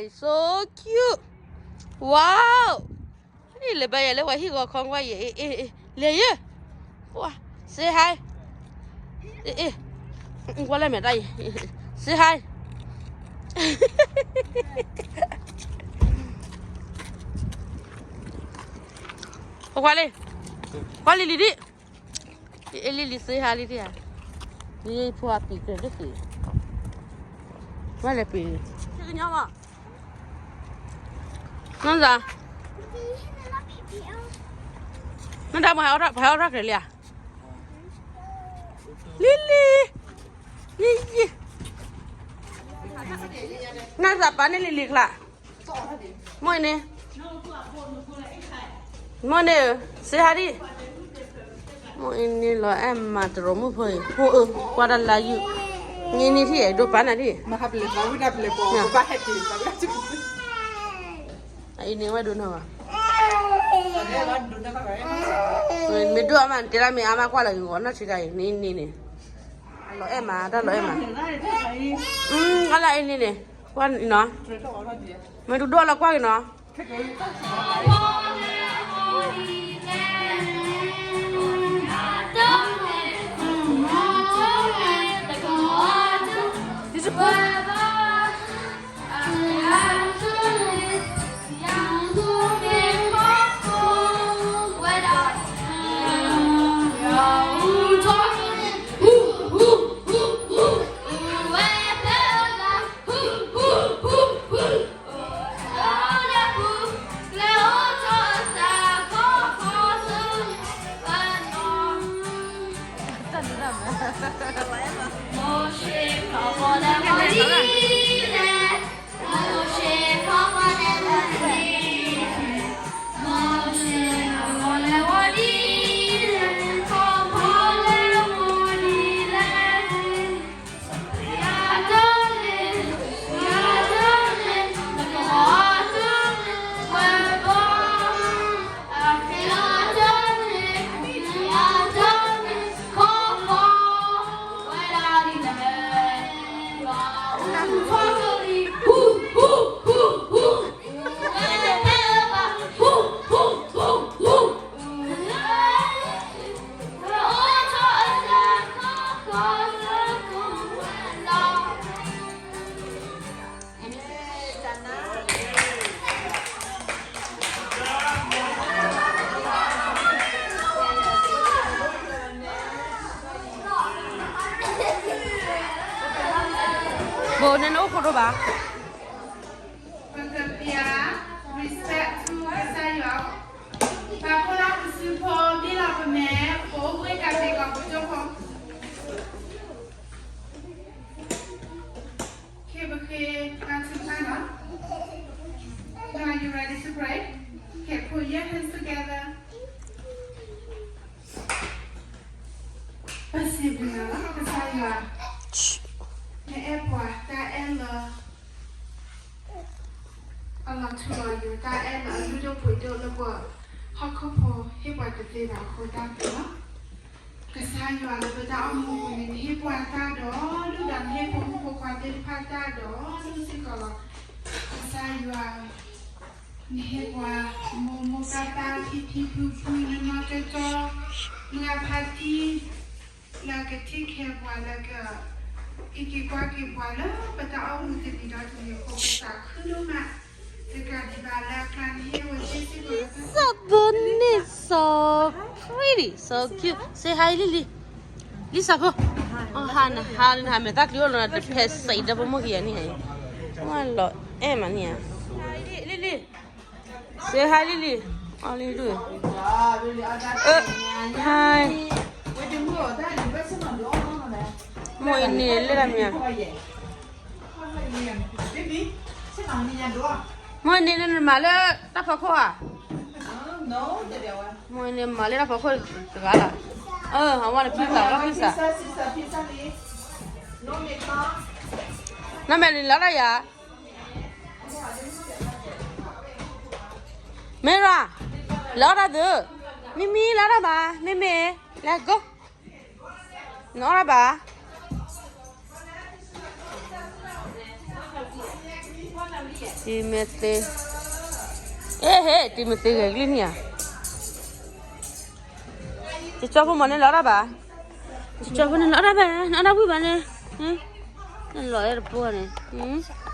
So cute. Wow. န့ၣ်လဲၤဘၣ်ယၤလၢပှၤဟံၣ်ဂီၤခီကွၢ်ယဲ, လဲၤယဲ, ကွၢ်, say hi, ကွၢ်လၢမဲာ်တၢ်အံၤ, say hi. ကွၢ်လံ, ကွၢ်လံလံဒံး, အဲလံလံ say hi လံဒံးဧါ, ယဖိအပံၤကတၢၢ်တသ့, ဝဲလဲၤပံၤ, နီၢ်သး, နီၢ်သး ပှၤဟဲအီၣ်ထီၣ်ကလဲာ်ဧါ, လံလံ, လံလံ, နီၢ်သးပာ်န့ၢ်လံလံချါ, မိၢ်အံၤန့ၣ်, မိၢ်န့ၣ်, say hi ဒံး, မိၢ်အံၤန့ၣ်လီၤအဲၣ်မးတရိးမုၣ်ဖိအံၤ, မိၢ်အၢ, ကွၢ်တၢ်လၢယုၢ်, န့ၣ်န့ၣ်ထံၣ်အဲၣ်ဒိးပာ်နၤဒံး, အံၤန့ၣ်ဝဲဒိးနီၢ်ဘၣ်, မ့ၢ်ဒိၣ်အါမး နတဲဒၣ်မ့ၢ်အါမးကွၢ်လၢဂ့ၤဂီၤနီၢ်ထံတၢ်အံၤ န့ၣ်န့ၣ်န့ၣ်, လီၤအဲၣ်မး တၢ်လီၤအဲၣ်မး, အလၢအံၤန့ၣ်န့ၣ်, ကွၢ်နီၤ, မ့ၢ်ဒိၣ်ဒိၣ်လီၤကွၢ်က့ၤနီၤ. Respect to ကစၢ်ယွၤ, ပှၤဖိလၢပစုဖိ မ့ၢ်လီၤပမဲာ် ပအိၣ်ဘှံးတၢ်သ့ကီးပကၠိဖိ ခဲပဃ့တၢ်ထုကဖၣ်လီၤ. Now are you ready to pray? Okay, put your hands together. ပစံးဘျုးနၤလီၤ ကစၢ်ယွၤ, နအဲၣ်ပှၤတၢ်အဲၣ်လၢ အလီၤထူလီၤယိာ် တၢ်အဲၣ်လၢအလုၢ်ဒိၣ်ပှ့ၤဒိၣ်လၢပှၤဟီၣ်ခိၣ်ဖိ ဟ့ၣ်ပှၤတသ့ဘၣ်အဃိ တၢ်ဘျုးလီၤ. ကစၢ်ယွၤလၢပတၢ်အိၣ်မူပူၤန့ၣ် နဟ့ၣ်ပှၤတၢ်ဒီးဒူၣ်ဒီး နဟ့ၣ်ဖိမုၣ်ဖိခွါသ့ၣ်တဖၣ်တၢ်ဒီးဒူၣ်စ့ၢ်ကီးလီၤ. ကစၢ်ယွၤ နဟ့ၣ်ပှၤ မိၢ်မိၢ်ပၢ်ပၢ် ဖံဖံဖုဖု နီၢ်နီၢ်ကၠီကၠီ မုၢ်ဂၢ်ဖါတံၢ် လၢက take care ပှၤ လၢက အံးက့ၤကွၢ်က့ၤပှၤလၢပတၢ်အိၣ်မူတနံၤဒီးတနံၤအဃိ ပသးခုဒိၣ်မး တကးဒံးဘၣ်လၢအကျါန့ၣ် ဟ့ၣ်ဝဲသ့ၣ်စ့ၢ်ကီး Lisa Bonet, so pretty, so cute. Say hi လံလံ, Lisa ဖိ, အီၣ်ဟါနဟါလၢနဟါမဲာ်သၣ်ချံအိၣ်လီၤ တဖဲစံးဒီးပမိၢ်ကယၤန့ၣ်, ဝဲလီၤအဲၣ်မးန့ၣ်ဧါ, လံလံ Say hi လံလံ, အီၣ်လံဒိၣ်, အ, hi, မိၢ်အံၤန့ၣ်လဲၣ်တၢ်မံၤဧါ, မိၢ်အံၤန့ၣ်နမၤလၢတၢ်ဖီခိၣ်ဧါ, မိၢ်အံၤန့ၣ်မၤလၢတၢ်ဖီခိၣ်တဂၤလီၤ, အဝဲန့ၣ် pizza လီၤ pizza, နီၢ်မဲာ်လံၤလီၤတၢ်ယၤ မ့ၢ်ရၤ, လီၤတၢ်သု, မ့မ့ၢ်လီၤတၢ်ဘၣ်, မ့မ့ၢ်, let's go, နီၢ်တၢ်ဘၣ်, တံၤမဲသ့, အဲဟ့ၣ် တံၤမဲသ့ဂဲၤကလံၢ်န့ၣ်ဧါ, တကၠီဖိမ့ၢ်န့ၣ်လီၤတၢ်ဘၣ်, တကၠီဖိန့ၣ်လီၤတၢ်ဘၣ် နအီၣ်တၢ်ဝံၣ်ဘၣ်န့ၣ်, နလီၤတပှိၢ်န့ၣ်,